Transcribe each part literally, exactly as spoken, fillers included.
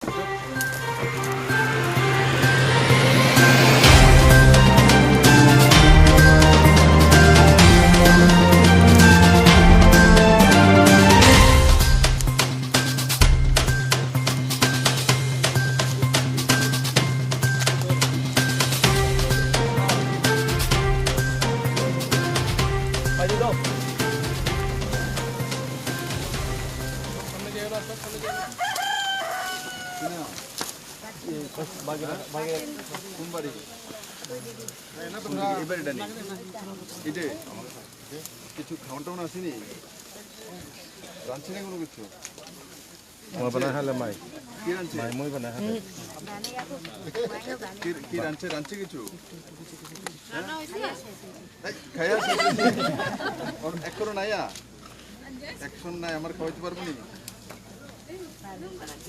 কোন বাড়ি? কোন বাড়ি? এবারে এটা নেই। এটা কিছু খাওয়ান টাওয়ান আসেনি? রাঁধছে না কোনো কিছু? মই বনাই খালে মাই। কি ৰান্ধছে? মাই মই বনাই খালে। কি, কি ৰান্ধছে, ৰান্ধছে কিছু? হ্যাঁ? এই, খাই আছে। ওর এক করো নাই, আ? একশো নাই, আমার খাওয়াইতে পারবো নি?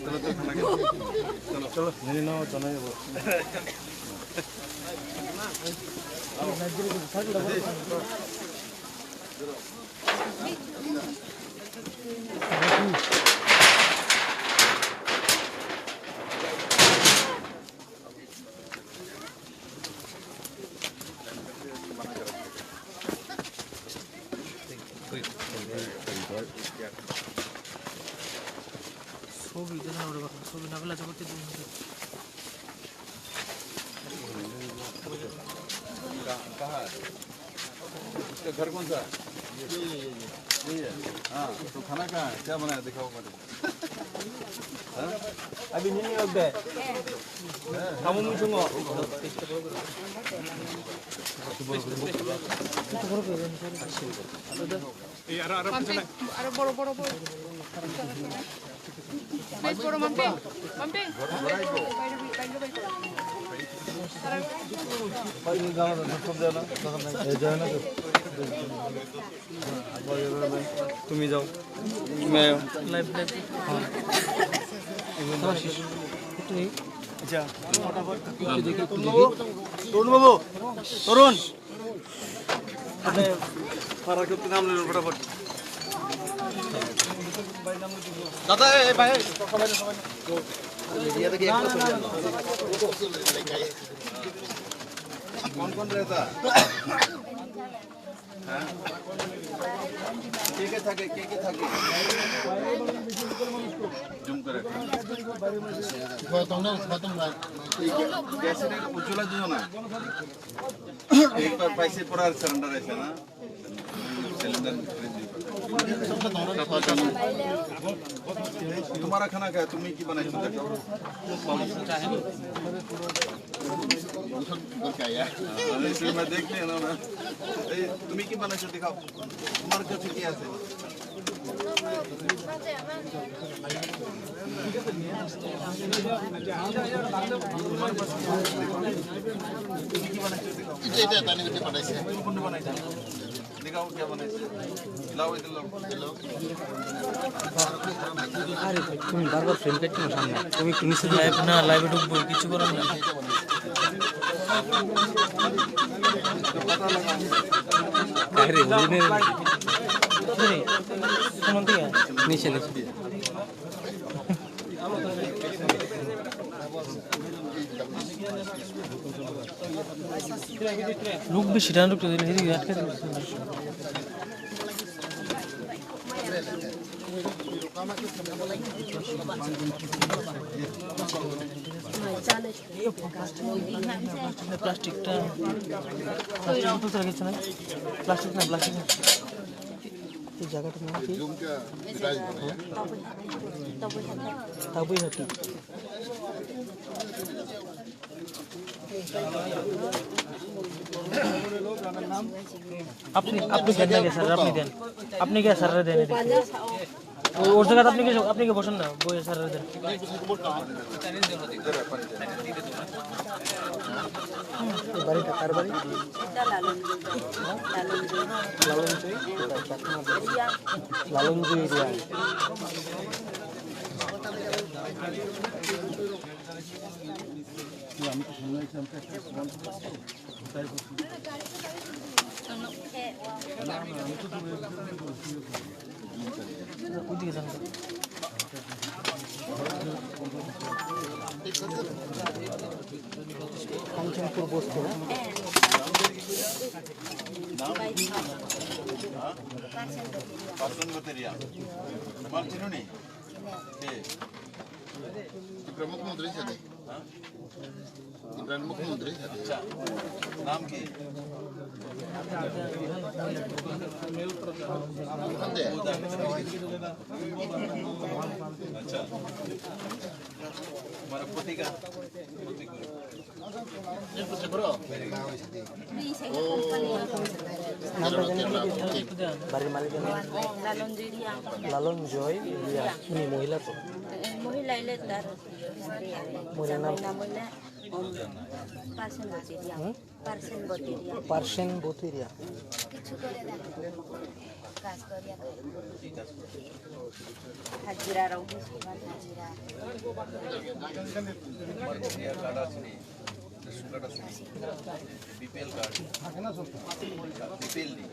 চলো, চলো, খানা খেয়ে। চলো। চলো, নিয়ে নাও, চলো, যাবো। ছবি দেখা ওরে বাবা, ছবি না পেলে আজ করতে দিন। कहाँ, कहाँ है? इसका घर कौन सा? ये, ये, ये, ये। ये है? हाँ, तो खाना कहाँ है? क्या बनाया? दिखाओ, मैडम। हाँ? अभी नहीं, नहीं होता है। हाँ। हम उन सुनो। এই আরো, আরো পিছনে। আরো বড়, বড়, বড়। Please, বড় মাম্পি, মাম্পি। বাইরে, বাইরে, বাইরে। তুমি যাও, তুমি আয়ো। Live, live. হ্যাঁ। একটু নেই। আচ্ছা। তরুণ বাবু, তরুণ। আপনি পাড়ার কেউ নাম নেবেন ফটাফট। দাদা, এই ভাই, সবাই, সবাই। कौन कौन रहता? हाँ? কে কে থাকে, কে কে থাকে? জুম করে। ঠিক আছে, ঠিক আছে, উজ্জ্বলা দিও না। একবার পাইছে পরে আর সারেন্ডার হয়েছে না। সিলিন্ডার। तुम्हारा खाना क्या? তুমি কি বানাইছো দেখো। अरे, इसलिए मैं देख लिया ना, मैं। এই, তুমি কি বানাইছো দেখাও। তোমার কাছে কি আছে? এটা, এটা, তানি বেটি পাঠাইছে। দেখাও, কে বানাইছে? লাও, এটা লাও। আরে ভাই, তুমি বারবার ফ্রেম কাটছো না সামনে। তুমি একটু নিচে যাও। লাইভ না, লাইভে ঢুকবো, কিছু করার নাই। আরে, ওদিনে শোনো, ঠিক আছে? নিচে, নিচে। লোক বেশি টান ঢুকতে দিলে এদিকে আটকে দিলে। প্লাস্টিকটা, প্লাস্টিক তো রেখেছে না, প্লাস্টিক না, প্লাস্টিক না। এই জায়গাটার নাম কি? তাবুইহাটি। আপনি, আপনি দেন না কে স্যার, আপনি দেন। আপনি কে স্যাররে দেন এদিকে? ও-, ওর জায়গাতে আপনি কি, আপনি কি বসেন না, বইয়ে স্যাররে দেন। এই বাড়িটা কার বাড়ি? লালন চুই। লালন চুই? লালন চুই area। Kanchanpur bostu na? Parson Bateria. Mal chino ni? Ke? Tipra mukhyamantri sade. Ha? Tipra mukhyamantri sade. Acha. Naam ki? Ande. Acha. Tumhara poti ka? Poti ko. বাড়ির মালিকের নাম? লালন জয় রিয়া। লালন জয় রিয়া। উনি মহিলা তো? এ, মহিলা এলে তার স্ত্রী। মহিলার নাম? নাম হইলে, উম, পার্সেন বতেরিয়া। হুম? পার্সেন বতেরিয়া। পার্সেন বতেরিয়া। কিছু করে দেখো। কাজ করিয়া খাই। হাজিরা রং, হাজিরা। Ration card আছে নি? BPL card. বিপিএল নেই।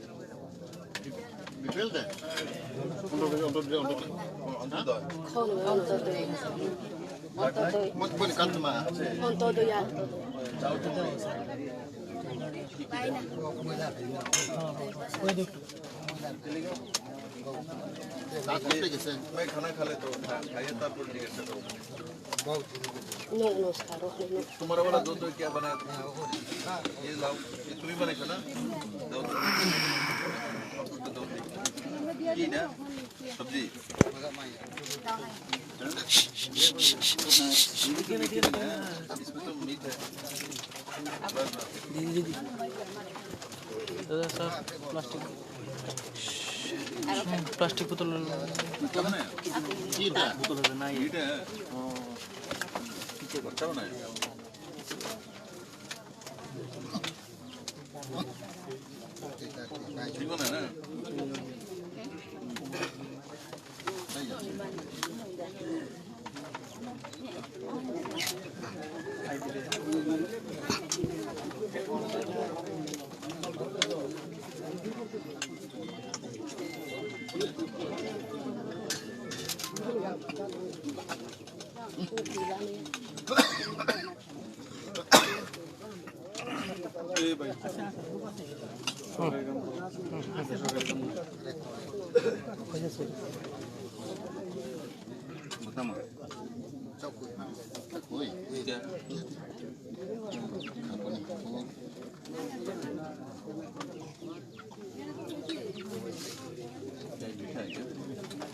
বিপিএল দে। অন্তত, অন্তত, অন্তত। অন্তত। অন্তত। মত বলি কান্ত মা। অন্তত ইয়া। मैं खाना खा लेता हूँ, खा-, खाइए, तारपर जिज्ञासा करो। नमस्कार। तुम्हारा वाला दो दो क्या बनाया तुमने? ये लाओ, ये तुम्हें बनाया था ना? दो दो। दो दो। ये ना, सब्जी। इसमें तो मीट है। দিদি, দিদি। দাদা, স্যার, প্লাস্টিক। প্লাস্টিক বোতল। দিব না, না?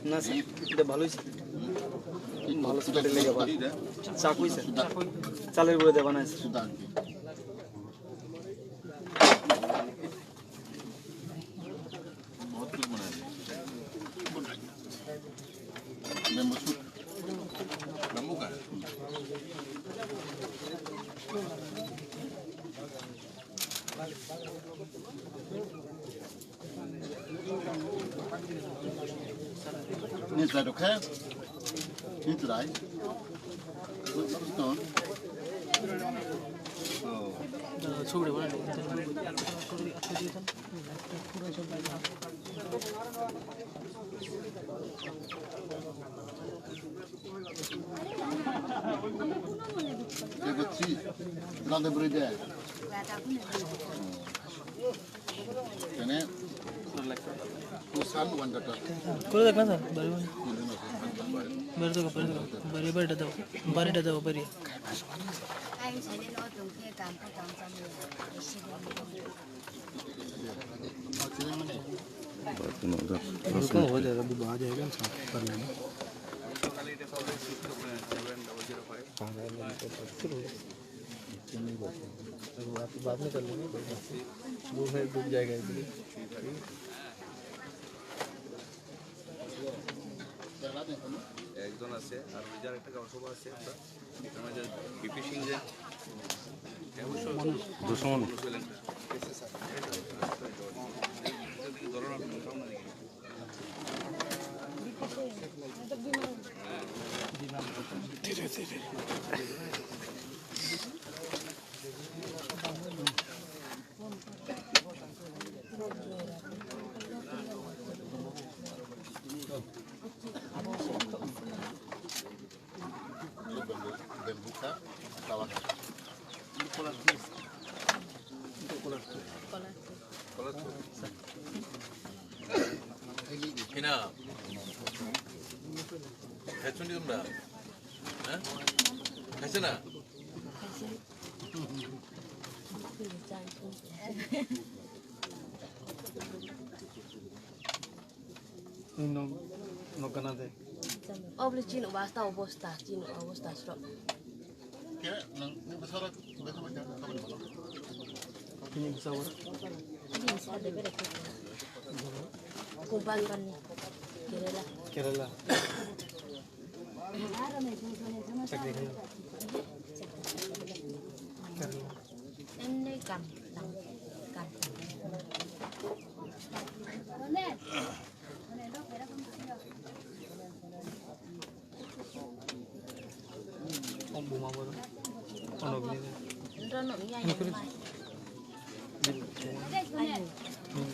না স্যার, এটা ভালোই স্যার। ভালো স্যার, এটা লেগে ভালো। চাকুই স্যার, চালের গুঁড়ো দেওয়া নাই sir. Bamboo shoot. Bamboo ka? Ni zai rok khe, ni zai. Stone. Oh. Ego three, grande bride. Kene, two son, one daughter. করে দেখ না স্যার, বাড়ি বাড়ি। বের থেকে, বের থেকে। বাড়ি, বাড়িটা দাও, বাড়িটা দাও, বাড়ি। रुको, हो जाएगा, अभी आ जाएगा, साफ कर लेना। बाद में कर लेंगे, वो है, डूब जाएगा इधर। একজন আছে, আর ওই যার একটা গাঁও সভা আছে, আমরা এখানে যে বিপি সিং যে, দুশো মানুষ। Bukha, tawa. Ina. Kaichun di umda. Ha? Kaisa na? Nung nung nung kana de. Obli chini basta obosta, chini obosta sro. Kini bisa wara. Ini bisa de bere. Kuban ban ni. Kerala. Kerala. Chakri khayo. Kerala. Em nei kam, kam, kam. Om buma boro. Ono bini. Ndo no iya iya mai. Hmm.